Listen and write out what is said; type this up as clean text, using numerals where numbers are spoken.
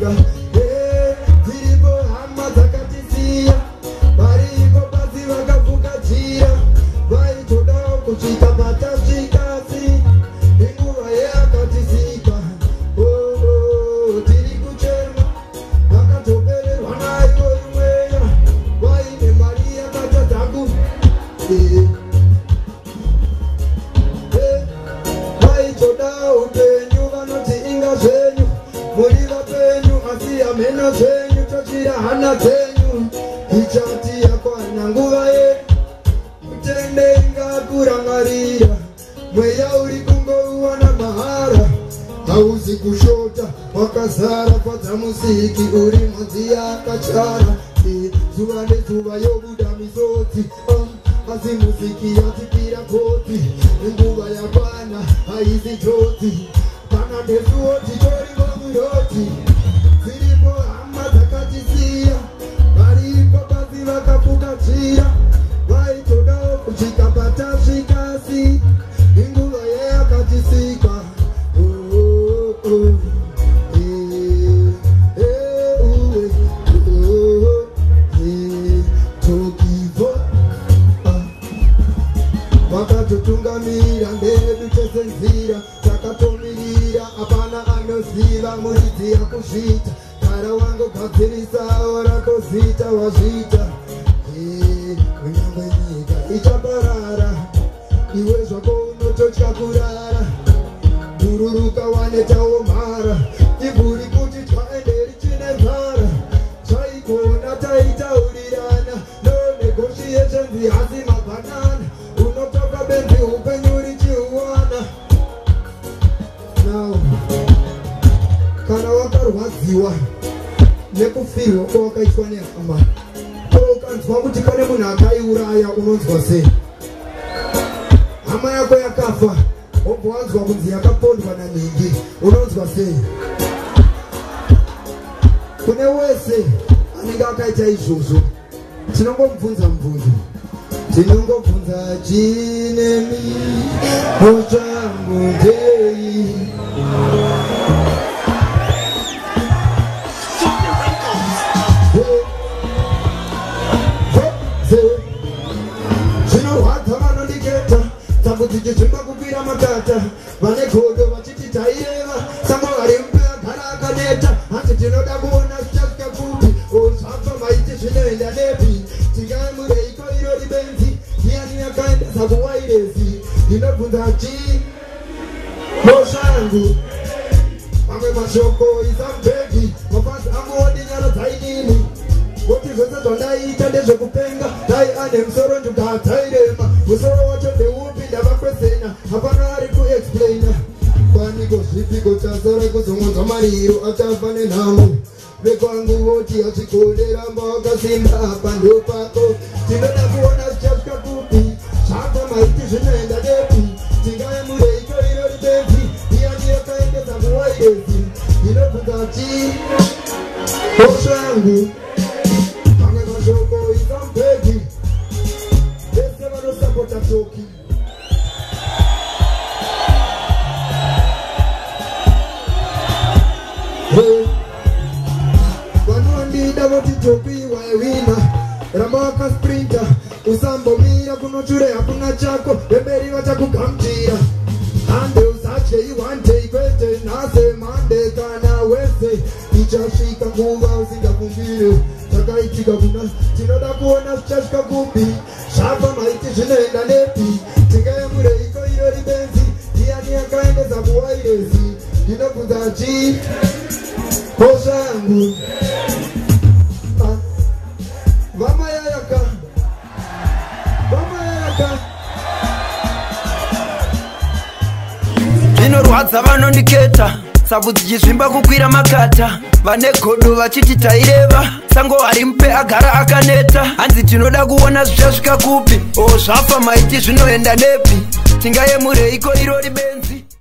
Yakasika. Dziripo hama dzakatisiya, varipo pasi vakafuka jira, vaitodawo kusvika patasvika, asi inguva yeyakatisika. Oh, tiri kuchema, vakatopererwa nayo mweya, vaine mari yakatadza ku vaitoda upenyu, vanoti inga zvenyu muri vapenyu, asi hameno zvenyu, tochira hana dzenyu. Ichati yakwana nguva yedu, kutende ingakurangarira, mweya uri kungouwana mahara, hauzi kushota, wakazara fadza musiki, uri mhodzi yakachara. Zuva nezuva yobuda misodzi, asi musiki yatipira koti, nguva yakwana haizi njodzi, kana nesuwo titorimo muroti. Dziripo hama dzakatisiya, varipo pasi vakafuka jira, vaitodawo kusvika patasvika, asi inguva yeyakatisika. Oh, oh, oh. Eh, eh, uwe, oh, eh, Tokivo. Ah. Vakatotungamira ndedu tese nzira takatomirira, hapana anoziva muridzi yakuzviita. Gara wangogadzirisawo rako zita, wazviita. Kunyangwe nyika ichaparara, iwe zvako unototya kurara, bhururuka wanetawo mhara, ibhuri kuti twaende richine nzara. Zvaigona taitaurirana, no negotiations, hasi mabhanana, unotoka benzi upenyu richiuwana. Now kana wakarwadziwa nekufirwa kwawakaitwa nehama, ko ukanzwa kuti pane munhu akaiuraya, unonzwa sei? Hama yako yakafa, wobva wanzwa kunzi yakapondwa nanhingi, unonzwa sei? Kune wese anenge akaita izvozvo, tinongomubvunza mubvunzo, tinongobvunza chinemi mhosvangu ndei? Sydney Records. Zvinorwadza vanondiketa, tsambo dzichizvimba kukwira makata, vane godo vachiti taireva, sango vari mupe agara akaneta, hanzi tinoda kuona zvichasvika kupi. O, zvafa maiti zvinoenda nepi? Tingamureiko iro ribenzi? Ndiani yakaendesa kuwairesi? Ndinobvunza chii mhosvangu? Mamwe mashoko isamubhegi, mafanzi angu odinyara dzainini, kuti zvose zvandaiita ndezvekupenga. Dai ane musoro njugadzairema, musoro wacho ndeupi? Ndavakwesena, hapana ari kuexplaina. Kwaniko zvipiko chasara kuzongonzwa mariro, achafa nenhamo. Vekwangu voti hazvigone, ramba wakasimba, apa ndopako. Tinoda kuona zvichasvika kupi, zvafa maiti zvinoenda nepi? Tingaemureiko iro ribenzi? Iyani yakaendesa kuwairesi? Ndinobvunza chii mhosvangu? Mamwe mashoko isamubhegi, vese vanosapota Toki. Hey. Vanondida voti Toki waiwina, ramba wakasprinta, usambomira, kunoture hakuna chako, vemberi vachakugamuchira. Hande usatye, one day, kwete nhase, mande kana wese, ichasvika nguva usingafungire. Zvakaitika kuna, tinoda kuona zvichasvika kupi, zvafa maiti zvinoenda nepi? Tingayemureiko iro ribenzi? Ndiani yakaendesa kuwairesi? Ndinobvunza chii mhosvangu? Ah, vamayayaka, vamayayaka. Zvinorwadza vanondiketa, tsabvu dzichizvimba kukwira makata, vane godo vachiti taireva, sango hari mupe agara akaneta, hanzi tinoda kuona zvichasvika kupi. O, zvafa maiti zvinoenda nepi? Tingayemureiko iro ribenzi?